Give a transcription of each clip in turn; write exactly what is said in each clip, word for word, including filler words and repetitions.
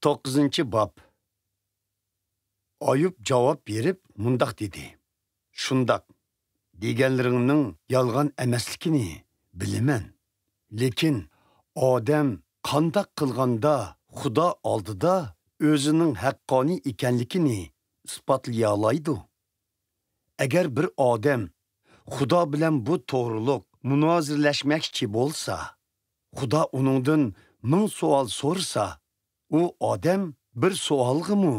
توققۇزىنچى باب. ئايۇب جاۋاب بېرىپ مۇنداق دېدى: شۇنداق، دېگەنلىرىڭنىڭ يالغان ئەمەسلىكىنى بىلىمەن. لېكىن ئادەم قانداق قىلغاندا خۇدا ئالدىدا ئۆزىنىڭ ھەققانىي ئىكەنلىكىنى ئىسپاتلىيالايدۇ؟ ئەگەر بىر ئادەم خۇدا بىلەن بۇ توغرۇلۇق مۇنازىرىلەشمەكچى بولسا، خۇدا ئۇنىڭدىن مىڭ سوئال سورىسا، ئۇ ئادەم بىر سوئالغىمۇ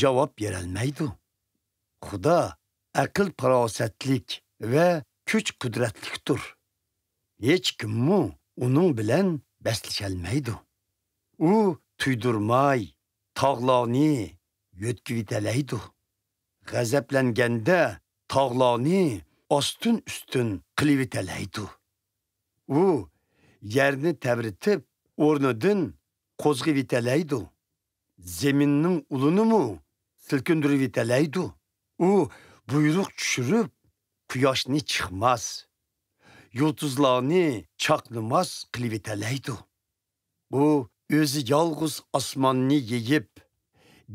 جاۋاب بېرەلمەيدۇ. خۇدا ئەقىل-پاراسەتلىك ۋە كۈچ-قۇدرەتلىكتۇر. ھېچكىممۇ ئۇنىڭ بىلەن بەسلىشەلمەيدۇ. ئۇ تۇيدۇرماي تاغلارنى يۆتكىۋېتەلەيدۇ. غەزەپلەنگەندە تاغلارنى ئاستىن-ئۈستۈن قىلىۋېتەلەيدۇ. ئۇ يەرنى تەۋرىتىپ، ئورنىدىن قوزغىۋېتەلەيدۇ. زېمىننىڭ ئۇلىنىمۇ سىلكىندۈرۈۋېتەلەيدۇ. ئۇ بۇيرۇق چۈشۈرۈپ، قۇياشنى چىقماس، يۇلتۇزلارنى چاقنىماس قىلىۋېتەلەيدۇ. ئۇ ئۆزى يالغۇز ئاسماننى يېيىپ،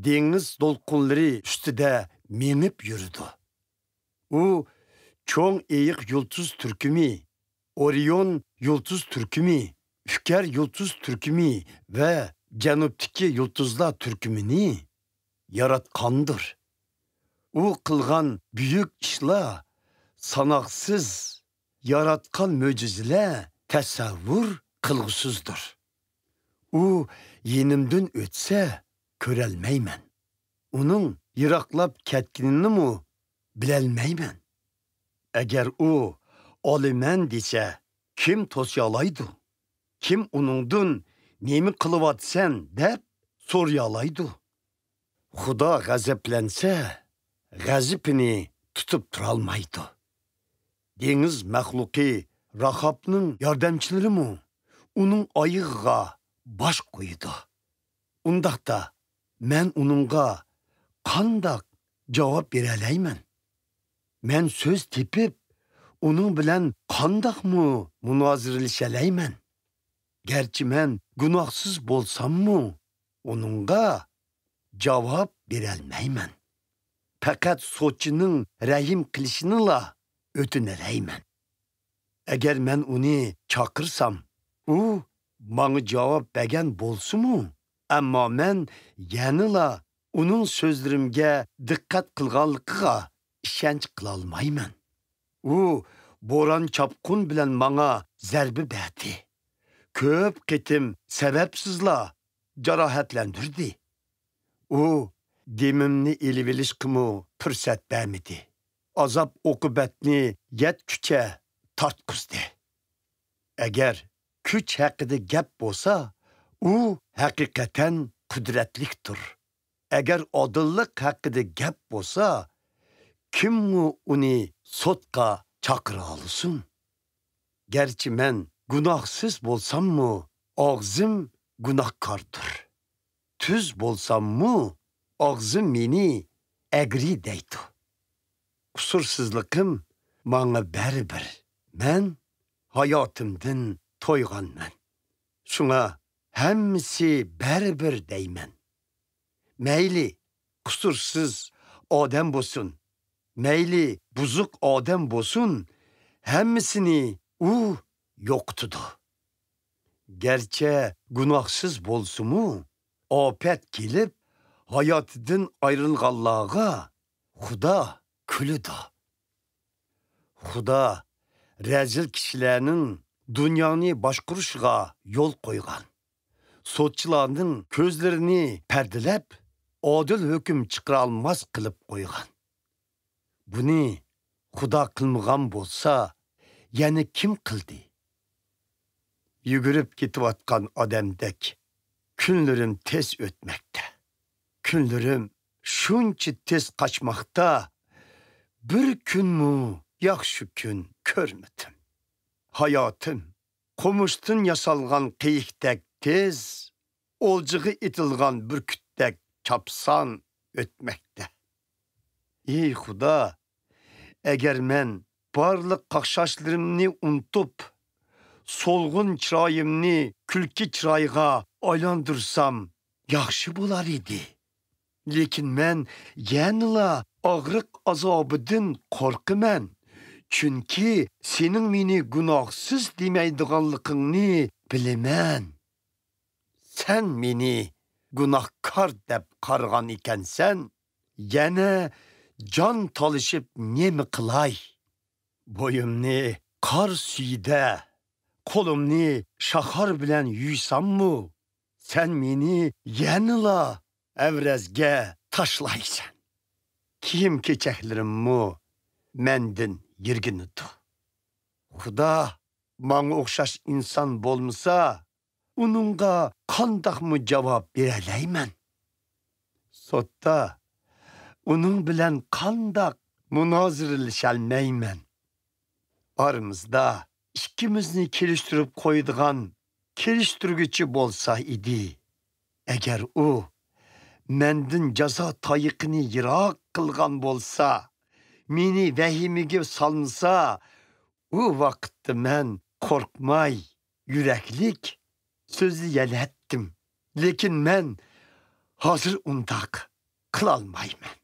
دېڭىز دولقۇنلىرى ئۈستىدە مېڭىپ يۈرىدۇ. ئۇ چوڭ ئېيىق يۇلتۇز تۈركۈمى، ئورىيون يۇلتۇز تۈركۈمى، ئۈكەر يۇلتۇز تۈركۈمى ۋە جەنۇبتىكى يۇلتۇزلار تۈركۈمىنى ياراتقاندۇر. ئۇ قىلغان بۈيۈك ئىشلار ساناقسىز، ياراتقان مۆجىزىلەر تەسەۋۋۇر قىلغۇسىزدۇر. ئۇ يېنىمدىن ئۆتسە، كۆرەلمەيمەن. ئۇنىڭ يىراقلاپ كەتكىنىنىمۇ بىلەلمەيمەن. ئەگەر ئۇ ئالىمەن دېسە، كىم توسىيالايدۇ؟ كىم ئۇنىڭدىن نېمە قىلىۋاتىسەن دەپ سورىيالايدۇ؟ خۇدا غەزەپلەنسە، غەزىپىنى تۇتۇپ تۇرالمايدۇ. دېڭىز مەخلۇقى راخابنىڭ ياردەمچىلىرىمۇ ئۇنىڭ ئايىغىغا باش قويىدۇ. ئۇنداقتا، مەن ئۇنىڭغا قانداق جاۋاب بېرەلەيمەن؟ مەن سۆز تېپىپ، ئۇنىڭ بىلەن قانداقمۇ مۇنازىرىلىشەلەيمەن؟ گەرچە مەن گۇناھسىز بولساممۇ، ئۇنىڭغا جاۋاب بېرەلمەيمەن. پەقەت سوتچىنىڭ رەھىم قىلىشىنىلا ئۆتۈنەلەيمەن. ئەگەر مەن ئۇنى چاقىرسام، ئۇ ماڭا جاۋاب بەرگەن بولسىمۇ، ئەمما مەن يەنىلا ئۇنىڭ سۆزلىرىمگە دىققەت قىلغانلىقىغا ئىشەنچ قىلالمايمەن. ئۇ بوران-چاپقۇن بىلەن ماڭا زەربە بەردى. كۆپ قېتىم سەۋەبسىزلا جاراھەتلەندۈردى. ئۇ دېمىمنى ئېلىۋېلىشقىمۇ پۇرسەت بەرمىدى. ئازاب-ئوقۇبەتنى يەتكۈچە تارتقۇزدى. ئەگەر كۈچ ھەققىدە گەپ بولسا، ئۇ ھەقىقەتەن قۇدرەتلىكتۇر. ئەگەر ئادىللىق ھەققىدە گەپ بولسا، كىممۇ ئۇنى سوتقا چاقىرالىسۇن؟ گەرچە مەن گۇناھسىز بولساممۇ، ئاغزىم گۇناھكاردۇر. تۈز بولساممۇ، ئاغزىم مېنى ئەگرى دەيدۇ. قۇسۇرسىزلىقىم ماڭا بەرىبىر. مەن ھاياتىمدىن تويغانمەن. شۇڭا ھەممىسى بەرىبىر دەيمەن. مەيلى قۇسۇرسىز ئادەم بولسۇن، مەيلى بۇزۇق ئادەم بولسۇن، ھەممىسىنى ئۇ يوقىتىدۇ. گەرچە گۇناھسىز بولسىمۇ، ئاپەت كېلىپ، ھاياتىدىن ئايرىلغانلارغا خۇدا كۈلىدۇ. خۇدا رەزىل كىشىلەرنىڭ دۇنيانى باشقۇرۇشىغا يول قويغان. سوتچىلارنىڭ كۆزلىرىنى پەردىلەپ، ئادىل ھۆكۈم چىقىرالماس قىلىپ قويغان. بۇنى خۇدا قىلمىغان بولسا، يەنە كىم قىلدى؟ يۈگۈرۈپ كېتىۋاتقان ئادەمدەك كۈنلىرىم تېز ئۆتمەكتە. كۈنلىرىم شۇنچە تېز قاچماقتا، بىر كۈنمۇ ياخشى كۈن كۆرمىدىم. ھاياتىم قومۇشتىن ياسالغان قېيىقتەك تېز، ئولجىغا ئېتىلغان بۈركۈتتەك چاپسان ئۆتمەكتە. ئى خۇدا، ئەگەر مەن بارلىق قاقشاشلىرىمنى ئۇنتۇپ، سولغۇن چىرايىمنى كۈلكە چىرايغا ئايلاندۇرسام، ياخشى بولار ئىدى. لېكىن مەن يەنىلا ئاغرىق ئازابىدىن قورقىمەن، چۈنكى سېنىڭ مېنى گۇناھسىز دېمەيدىغانلىقىڭنى بىلىمەن. سەن مېنى گۇناھكار دەپ قارىغان ئىكەنسەن، يەنە جان تالىشىپ نېمە قىلاي؟ بويۇمنى قار سۈيىدە، قولۇمنى شاخار بىلەن يۇيساممۇ، سەن مېنى يەنىلا ئەۋرەزگە تاشلايسەن. كىيىم-كېچەكلىرىممۇ مەندىن يىرگىنىدۇ. خۇدا ماڭا ئوخشاش ئىنسان بولمىسا، ئۇنىڭغا قانداقمۇ جاۋاب بېرەلەيمەن؟ سوتتا ئۇنىڭ بىلەن قانداق مۇنازىرىلىشەلمەيمەن؟ ئارىمىزدا ئىككىمىزنى كېلىشتۈرۈپ قويىدىغان كېلىشتۈرگۈچى بولسا ئىدى. ئەگەر ئۇ مەندىن جازا تايىقىنى يىراق قىلغان بولسا، مېنى ۋەھىمىگە سالمىسا، ئۇ ۋاقىتتا مەن قورقماي، يۈرەكلىك سۆزلىيەلەتتىم. لېكىن مەن ھازىر ئۇنداق قىلالمايمەن.